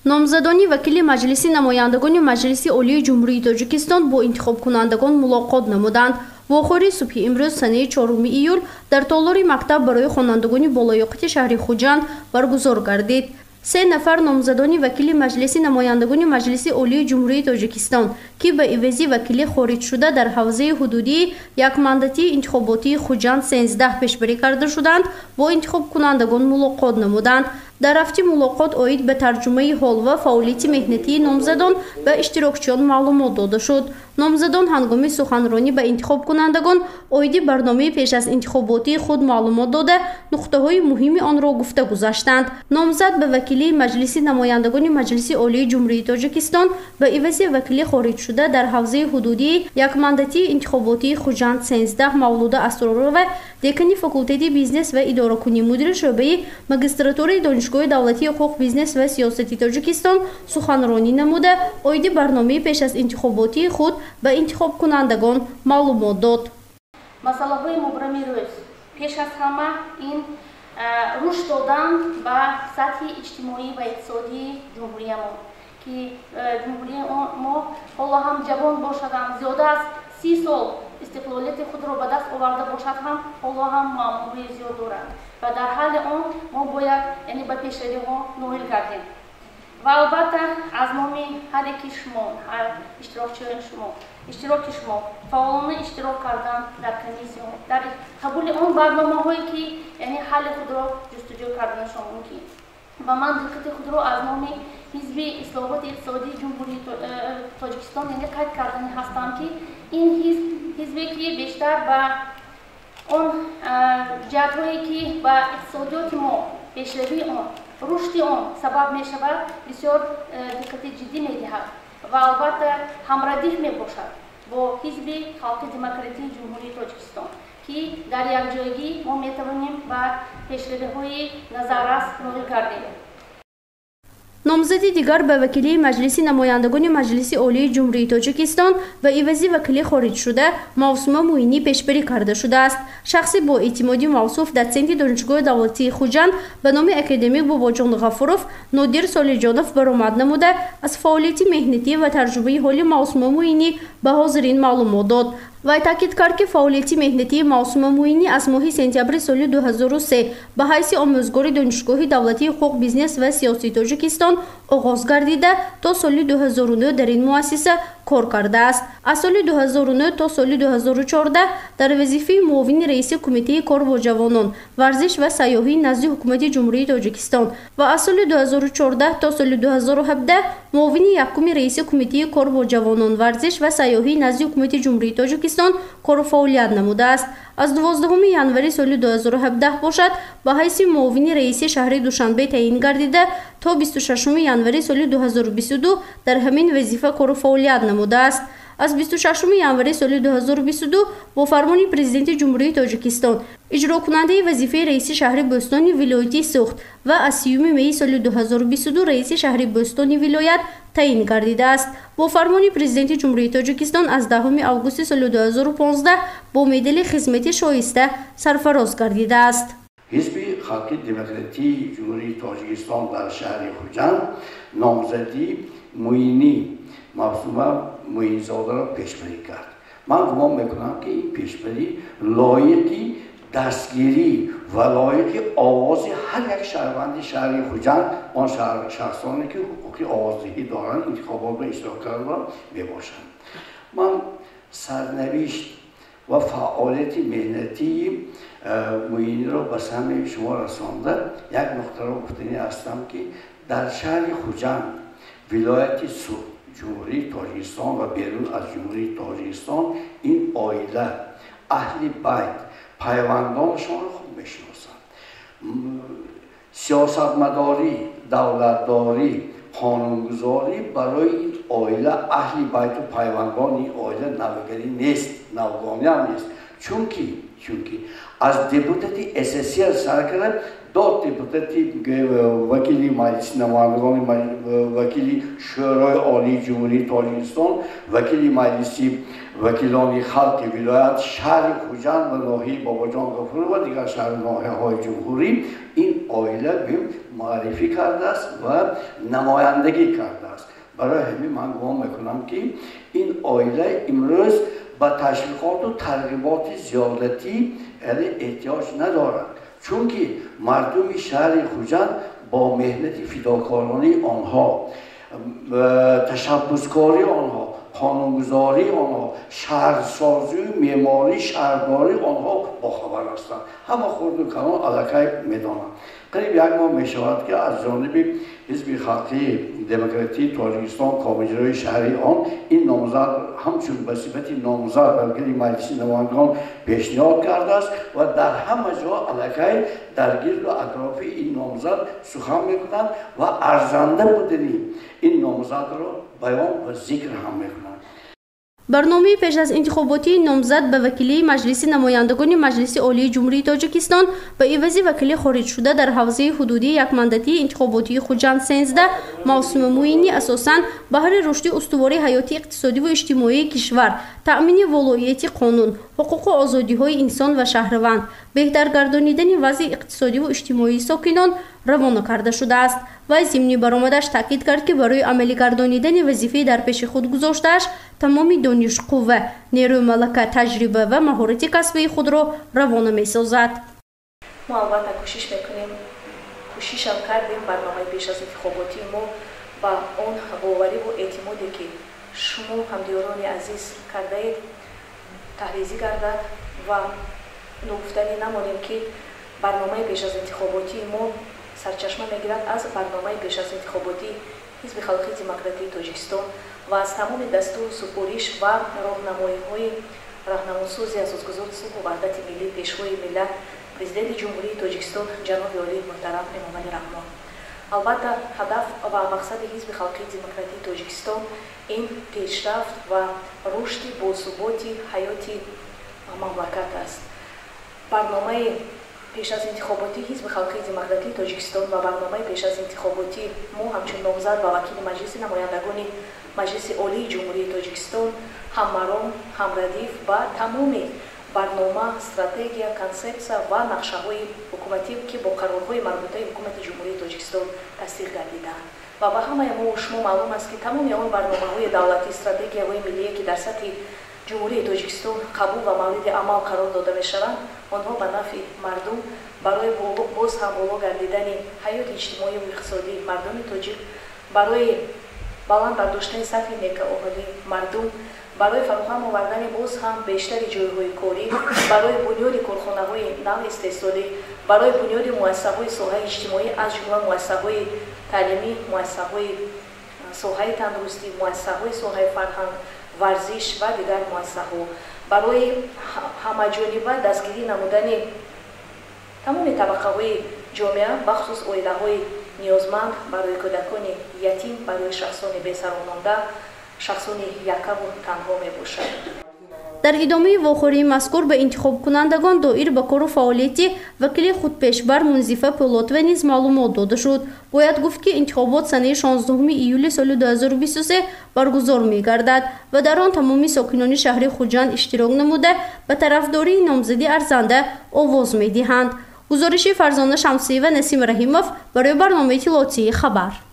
Номзадони вакили Маҷлиси намояндагони Маҷлиси Олии Ҷумҳурии Тоҷикистон бо интихобкунандагон мулоқот намуданд. Вохӯрии субҳи имрӯз, санаи 4 июл, дар толори мактаб барои хонандагони болаёқати шаҳри Хуҷанд баргузор гардид. Се нафар номзадони вакили Маҷлиси намояндагони Маҷлиси Олии Ҷумҳурии Тоҷикистон, ки ба ивази вакили хориҷшуда дар ҳавзаи ҳудудии якмандатии интихоботии Хуҷанд 13 пешбарӣ карда шуданд, бо интихобкунандагон мулоқот намуданд. Дар рафти мулоқот оид ба тарҷумаи ҳол ва фаъолияти меҳнатии номзадон ба иштирокчиён маълумот дода шуд. Номзадон ҳангоми суханронӣ ба интихобкунандагон оиди барномаи пеш аз интихоботии худ маълумот дода, нуқтаҳои муҳими онро гуфта гузаштанд. Номзад ба вакилии Маҷлиси намояндагони Маҷлиси Олии Ҷумҳурии Тоҷикистон ба ивази вакили хориҷшуда дар ҳавзаи ҳудудии якмандатии интихоботии Хуҷанд 13 Мавлуда Асророва, декани факултети бизнес ва идоракунӣ, мудири шӯъбаи магистратураи Донишгоҳи давлатии ҳуқуқ, бизнес ва сиёсати Тоҷикистон суханронӣ намуда, оиди барномаи пеш аз интихоботии худ ба интихобкунандагон маълумот дод. Масъалаҳои мубрами рӯз пеш аз ҳама ин рушд додан ба сатҳи иҷтимоӣ ва иқтисодии ҷумҳуриямон, ки ҷумҳурии мо ҳоло ҳам ҷавон бошад, ҳам зиёда аз 30 сол истиқлолияти худро ба даст оварда бошад, ҳам ҳоло ҳам муаммоҳои зиёд дорад ва дар ҳалли он мо бояд, яъне, ба пешравиҳо ноил гардем. Ва албатта, аз номи ҳар яки шумо, ҳар иштирокчиёни шумо, иштироки шумо, фаъолона иштирок кардан дар комиссияҳо, дар қабули он барномаҳое, ки, яъне, ҳалли худро ҷустуҷӯ карданашон мумкин. Ва ман диққати худро аз номи Ҳизби ислоҳоти иқтисодии Ҷумҳурии Тоҷикистон, яъне, қайд кардани ҳастам, ки ин ҳизб ҳизбе, ки бештар ба он ҷиҳатҳое, ки ба иқтисодиёти мо, пешравии он, рушди он сабаб мешавад, бисёр диққати ҷиддӣ медиҳад ва албатта ҳамрадиф мебошад бо Ҳизби Халқи Демократии Ҷумҳурии Тоҷикистон, ки дар якҷоягӣ мо метавонем ба пешравиҳои назаррас ноил гардем. Номзади дигар ба вакилии Маҷлиси намояндагони Маҷлиси Олии Ҷумҳурии Тоҷикистон ба ивази вакили хориҷшуда Мавсума Муинӣ пешбарӣ карда шудааст. Шахси бо эътимоди мавсуф, дотсенти Донишгоҳи давлатии Хуҷанд ба номи академик Бобоҷон Ғафуров Нодир Солиҷонов баромад намуда, аз фаъолияти меҳнатӣ ва таҷрибаи ҳоли Мавсума Муинӣ ба ҳозирин маълумот дод. Вай таъкид кард, ки фаъолияти меҳнатии Мавсума Муинӣ аз моҳи сентябри соли 2003 ба ҳайси омӯзгори Донишгоҳи давлатии ҳуқуқ, бизнес ва сиёсии Тоҷикистон оғоз гардида, то соли 2009 дар ин муассиса кор кардааст. Аз соли 2009 то соли 2014 дар вазифаи муовини раиси Кумитаи кор бо ҷавонон, варзиш ва сайёҳӣ назди Ҳукумати Ҷумҳурии Тоҷикистон ва аз соли 2014 то соли 2017 муовини якуми раиси Кумитаи кор бо ҷавонон, варзиш ва сайёҳӣ назди Ҳукумати Ҷумҳурии Тоҷикистон кору фаъолият намудааст. Аз 12 январи соли 2017 бошад, ба ҳайси муовини раиси шаҳри Душанбе таъин гардида, то 26 январи соли 2022 дар ҳамин вазифа кору фаъолият намудааст. Аз 26 январи соли 2022 бо фармони Президенти Ҷумҳурии Тоҷикистон иҷрокунандаи вазифаи раиси шаҳри Бӯстони вилояти Суғд ва аз 30 майи соли 2022 раиси шаҳри Бӯстони вилоят таъин гардидааст. Бо фармони Президенти Ҷумҳурии Тоҷикистон аз 10 августи соли 2015 бо медали «Хизмати шоиста» сарфароз гардидааст. Ҳизби Халқи Демократии Ҷумҳурии Тоҷикистон дар шаҳри Хуҷанд номзадии Муинӣ Мавсума Муинзодаро пешбарӣ кард. Ман гумон мекунам, ки ин пешбарӣ лоиқи дастгирӣ ва лоиқи овози ҳар як шаҳрванди шаҳри Хуҷанд, он шахсоне, ки ҳуқуқи овоздиҳӣ доранд, интихоботро иштирок карда мебошанд. Ман сарнавишт ва фаъолияти меҳнатии Муиниро ба самъи шумо расонда, як нуқтаро гуфтанӣ ҳастам, ки дар шаҳри Хуҷанд, вилояти Суғд, Ҷумҳурии Тоҷикистон ва берун аз Ҷумҳурии Тоҷикистон ин оила, аҳли байт, пайвандонашонро хуб мешиносанд. Сиёсатмадорӣ, давлатдорӣ, қонунгузорӣ барои ин оила, аҳли байту пайвандони ин оила навгарӣ нест, навгониам нест, чунки аз депутати СССР сар карда до депутати, вакили Маҷлиси намояндагони вакили Шӯрои Олии Ҷумҳурии Тоҷикистон, вакили Маҷлиси вакилони халқи вилоят, шаҳри Хуҷанд ва ноҳияи Бобоҷон Ғафуров ва дигар шаҳру ноҳияҳои ҷумҳурӣ ин оила муаррифӣ кардааст ва намояндагӣ кардааст. Барои ҳамин ман гумон мекунам, ки ин оила имрӯз ба ташвиқоту тарғиботи зиёдатӣ эҳтиёҷ надорад, чунки мардуми шаҳри Хуҷанд бо меҳнати фидокоронаи онҳо, ташаббускории онҳо, қонунгузории онҳо, шаҳрсозию меъмории шаҳрдории онҳо бохабар ҳастанд. Ҳама хурду калон аллакай медонанд. Қариб як моҳ мешавад, ки аз ҷониби Ҳизби халқии демократии Тоҷикистон комиҷрои шаҳрии он ин номзад ҳамчун ба сифати номзад ба вакили Маҷлиси намояндагон пешниҳод кардааст ва дар ҳама ҷо аллакай дар гирду атрофи ин номзад сухан мекунанд ва арзанда будани ин номзадро баён ва зикр ҳам мекунанд. Барномаи пеш аз интихоботии номзад ба вакилии Маҷлиси намояндагони Маҷлиси Олии Ҷумҳурии Тоҷикистон ба ивази вакили хориҷшуда дар ҳавзаи ҳудудии якмандатии интихоботии Хуҷанд 13 Мавсума Муинӣ асосан баҳри рушди устувори ҳаёти иқтисодиву иҷтимоии кишвар, таъмини волоияти қонун, ҳуқуқу озодиҳои инсон ва шаҳрванд, беҳтар гардонидани вазъи иқтисодиву иҷтимоии сокинон равона карда шудааст. Вай зимни баромадаш таъкид кард, ки барои амалӣ гардонидани вазифаи дар пеши худ гузоштааш тамоми дониш, қувва, нерӯи малака, таҷриба ва маҳорати касбии худро равона месозад. Мо албатта кӯшиш мекунем, кӯшишам кардем барномаи пеш аз интихоботии мо ба он бовариву эътимоде, ки шумо ҳамдиёрони азиз кардаед, таҳризӣ гардад ва ногуфтанӣ намонем, ки барномаи пеш аз интихоботии мо сарчашма мегирад аз барномаи пеш аз интихоботии Ҳизби халқии демократии Тоҷикистон ва аз тамоми дастуру супориш ва роҳнамоиҳои раҳнамосози асосгузори сулҳу ваҳдати миллӣ, пешвои миллат, Президенти Ҷумҳурии Тоҷикистон ҷаноби олии муҳтарам Эмомалӣ Раҳмон. Албатта, ҳадаф ва мақсади Ҳизби халқии демократии Тоҷикистон ин пешрафт ва рушди босуботи ҳаёти мамлакат аст. Барномаи пеш аз интихоботии Ҳизби халқии демократии Тоҷикистон ва барномаи пеш аз интихоботии мо ҳамчун номзад ба вакили Маҷлиси намояндагони Маҷлиси Олии Ҷумҳурии Тоҷикистон ҳаммаром, ҳамрадиф ба тамоми барнома, стратегия, консепсия ва нақшаҳои ҳукуматӣ, ки бо қарорҳои марбутаи Ҳукумати Ҷумҳурии Тоҷикистон тасдиқ гардидаанд. Ва ба ҳамаи мо шумо маълум аст, ки тамоми он барномаҳои давлатӣ, стратегияҳои миллие, ки дар сатҳи Ҷумҳурии Тоҷикистон қабул ва мавриди амал қарор дода мешаванд, онҳо ба нафъи мардум, барои боз ҳам боло гардидани ҳаёти иҷтимоию иқтисодии мардуми тоҷик, барои баланд бардоштани сатҳи некаоҳалии мардум, барои фароҳам овардани боз ҳам бештари ҷойҳои корӣ, барои бунёди корхонаҳои нави истеҳсолӣ, барои бунёди муассисаҳои соҳаи иҷтимоӣ, аз ҷумла муассисаҳои таълимӣ, муассисаҳои соҳаи тандурустӣ, муассисаҳои соҳаи фарҳанг, варзиш ва дигар муассисаҳо, барои ҳамаҷониба дастгирӣ намудани тамоми табақаҳои ҷомеа, бахусус оилаҳои ниёзманд, барои кӯдакони ятим, барои шахсони бесаромонда, шахсони якаву танҳо мебошад. Дар идомаи вохӯрии мазкур ба интихобкунандагон доир ба кору фаъолияти вакили худпешбар Мунзифа Пӯлотова низ маълумот дода шуд. Бояд гуфт, ки интихобот санаи 16 июли соли 2023 баргузор мегардад ва дар он тамоми сокинони шаҳри Хуҷанд иштирок намуда ба тарафдории номзади арзанда овоз медиҳанд. Гузориши Фарзона Шамсиева, Насим Раҳимов барои барномаи иттилоотии «Хабар».